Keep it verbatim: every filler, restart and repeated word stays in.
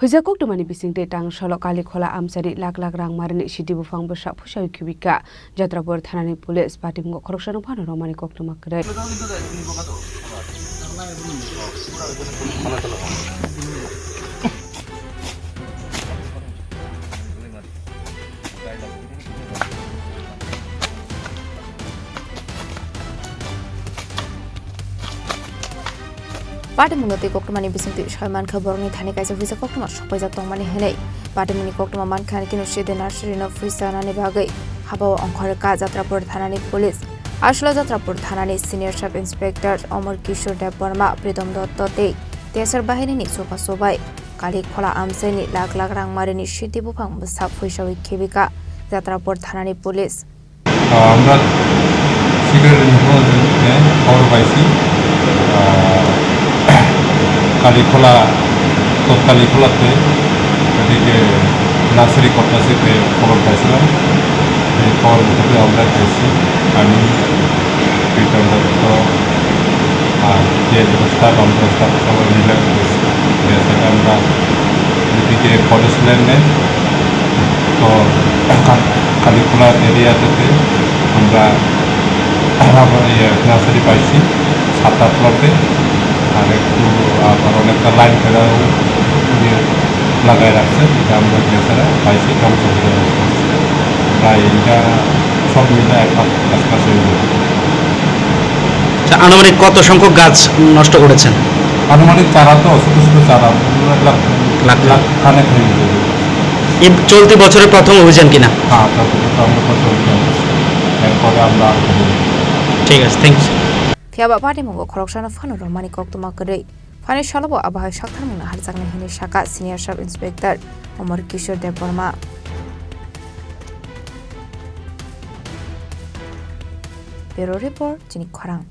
Huijak koktwmani bisingtwi tang salo Kalikhola amchaini lakh lakh rang marini sidi buphang bwsa phuisawi khibika. Jatrapur thanani police patimungo khoroksano phano romani koktwma kwrwi. Patimungo twi koktwmani bisingtwi soi mankha borokni thani kaisa phuisa koktwma sokpaijak tongmani hwnwi. Patimungni koktwma mankha ani kino sidi nursery no phuisa nani bagwi habao ongkhorwi ka Jatrapur thanani police. Aswla Jatrapur thanani senior sub inspector Omor Kishore Debbarma, Pritom Dotto tei T S R bahinini chubachu bai Kalikhola amchaini lakh lakh rang marini sidi buphang bwsa phuisawi khibika Jatrapur thanani police. আহ, আমরা সিগারেট নিয়ে খবর পাইছি। আহ, কালীখোলা, তো কালীখোলাতে ওদিকে নার্সারি কর্তাসিতে খবর পাইছিলাম। এই খবর মুতাবিক আমরা গেছি। আমি, প্রীতম দত্ত, আর যে স্টাফ, আমরা স্টাফ সবাই মিলে গেছি। গিয়ে সেটা আমরা ওদিকে ফরেস্ট ল্যান্ডে তো কা-, কালীখোলা এরিয়া থেকে আমরা আবার ইয়ে নার্সারি পাইছি সাত আট লটে। আর একটু আবার অনেকটা লাইন ফেরা ইয়ে লাগাই রাখছে, এটা আমরা গিয়ে ছাড়া পাইছি, ধ্বংস করে দিয়েছে। প্রায় এটা সব মিলে এক লাখ কাছাকাছি হয়ে যাবে। আচ্ছা, আনুমানিক কত সংখ্যক গাছ নষ্ট করেছেন? আনুমানিক চারা তো, ছোট ছোট চারা, লাখ, লাখ। লাখ খানেক হয়ে যাবে। এই চলতি বছরের প্রথম অভিযান কিনা? হ্যাঁ, চলতি বছর আমরা প্রথম অভিযান করছি। এরপরে আমরা আর করবো। ঠিক আছে, thanks. Phiya ba patimungo khoroksano phano romani koktwma kwrwi. Phani salo bo abohai saktharmungno harjaknai hwnwi sakha senior sub inspector Omor Kishore Debbarma. Bureau report, chini khorang.